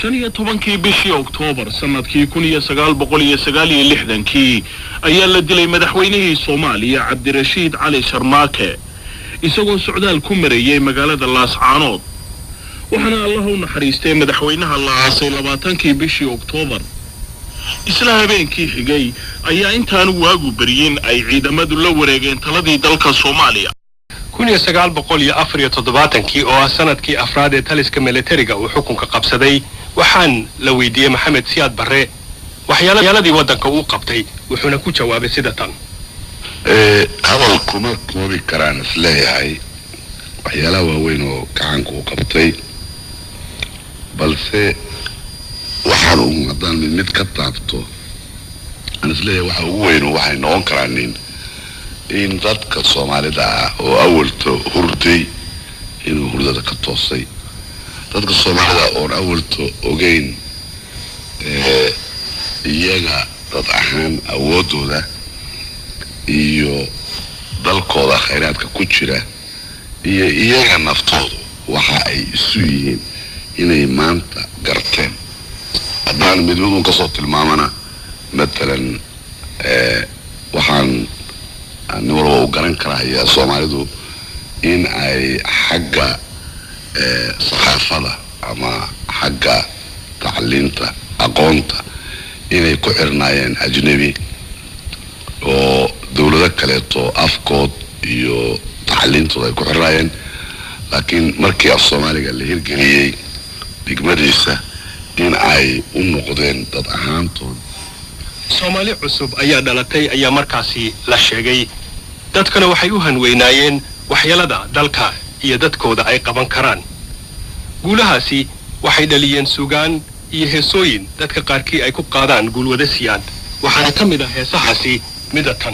15-kii bishii Oktoobar sanadkii 1969-kii ayaa la dilay madaxweynihii Soomaaliya Cabdirashiid Cali Sharmaake, isagoo socdaal ku marayay magaalada Laascaanood. Waxaana Allah u naxariistay madaxweynaha la aasay 20-kii bishii Oktoobar. Isla habeenkii xigay ayaa intaanu waagu beryin ay ciidamadu la wareegeen taladii dalka Soomaaliya. 1974-kii oo ah sanadkii afraad ee taliska militariga uu xukunka qabsaday, waxaan la weydiiyey Maxamed Siyaad Barre waxyaaladii waddanka uu qabtay, wuxuuna ku jawaabay sida tan. Hadal kuma koobi karaan isleeyahay waxyaalaha waaweyn oo gacanka uu qabtay, balse waxaan uun haddaan mid mid ka taabto aan isleeyahay waxa ugu weyn waxay noqon karaan in dadka Soomaalida ah oo awalto hurday inuu hurdada ka toosay, dadka Soomaalida oon awalto ogeyn iyaga dad ahaan awooddooda iyo dalkooda khayraadka ku jira iyo iyaga naftoodu waxa ay isu yihiin inay maanta garteen. Haddaan mid midun kasoo tilmaamana, matalan waxaan nin walba u garan karahayaa Soomaalidu in ay xagga saxaafada ama xagga tacliinta aqoonta inay ku xirnaayeen ajnebi oo dowlado kaleeto afkood iyo tacliintooda ay ku xirnaayeen, laakiin markii af Soomaaliga la hirgeliyey degmadiisa in ay u noqdeen dad ahaantood. Soomaali cusub ayaa dhalatay ayaa markaasi la sheegay, dadkana waxay u hanweynaayeen waxyeelada dalka iyo dadkooda ay qaban karaan. Guulahaasi waxay dhaliyeen sugaan iyo heesooyin dadka qaarkii ay ku qaadaan guulwada Siyaad, waxaana ka mid ah heesahaasi mida tan.